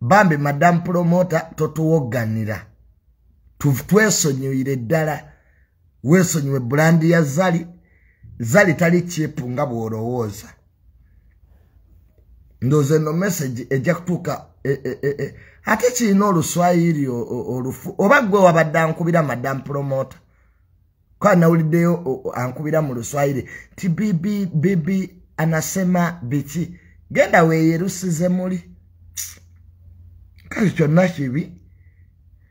Bambi Madam Promoter totuwoganira. Twesonyiwire ddala. Weesonyiwe brand ya Zari. Zari tali cheap nga bw'olowooza. Ndowooza eno message ejja kutuuka ate kirina oluswayiri olufu oba gwe wabadde ankubira Madam Promoter. Kwa nawuliddeyo ankubira mu luswayiri ti bibi bibi anasema biki. Genda weeyerusize muli. Kale kyonna kibi.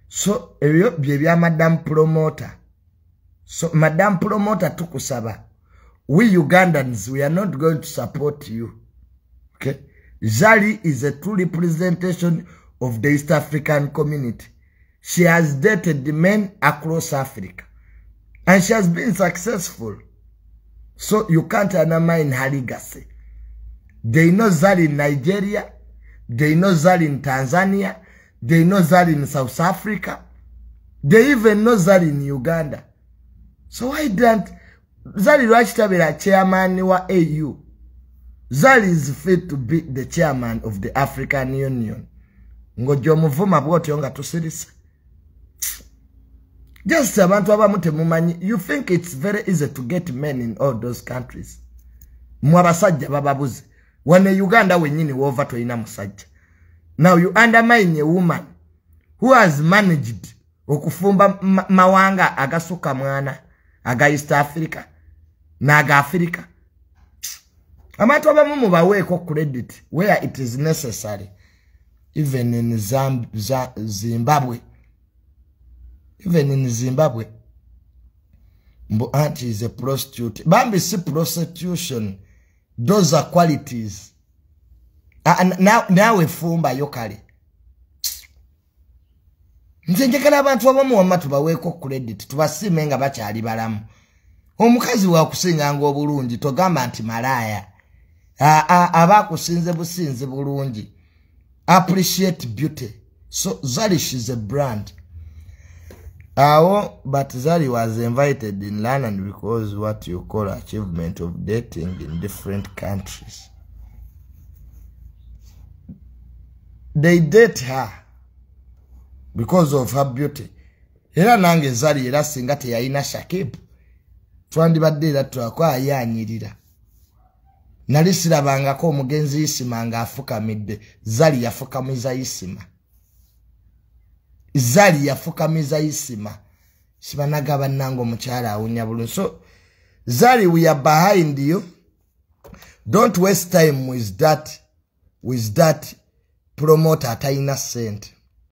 So ebyo bye bya Madam Promoter. So Madam Promoter tukusaba. We Ugandans, we are not going to support you. Okay? Zari is a true representation of the East African community. She has dated the men across Africa. And she has been successful. So you can't undermine her legacy. They know Zari in Nigeria. They know Zari in Tanzania. They know Zari in South Africa. They even know Zari in Uganda. So why don't Zari lwaki tabeera chairman wa AU? Zari is fit to be the chairman of the African Union. Ng'ojja omuvuma bw'otyo nga tusirise. Just abantu abamu temumanyi. You think it's very easy to get men in all those countries. Mwe abasajja bababuze. Wano e Uganda wennyini w'ova tolina musajja. Now you undermine a woman who has managed okufumba mawanga agasukka mwana aga East Africa n'aga Africa. Abantu abamu mubaweeko credit where it is necessary. Even in Zimbabwe. Even in Zimbabwe. Mbu auntie is a prostitute. Bambi si prostitution. Those are qualities. Naawe fumba yo kale. Nze njagala abantu abamu wamma tubaweeko credit. Tubasiime nga bakyali balamu. Omukazi wakusinganga obulungi togamba nti malaaya. Aba akusinze businzi bulungi. Appreciate beauty. So Zari, she's a brand. Awo, but Zari was invited in London because what you call achievement of dating in different countries. They date her because of her beauty. Era nange Zari era singa teyalina Shakib. Twandibadde era twakwayanyirira. Nali sirabangako omugenzi Isima ng'afukamidde. Zari yafukamiza Isima. Zari yafukamiza Isima. Sibanaga bannange omukyala awunya bulungi. So Zari, we are behind you. Don't waste time with that promoter atalina ssente.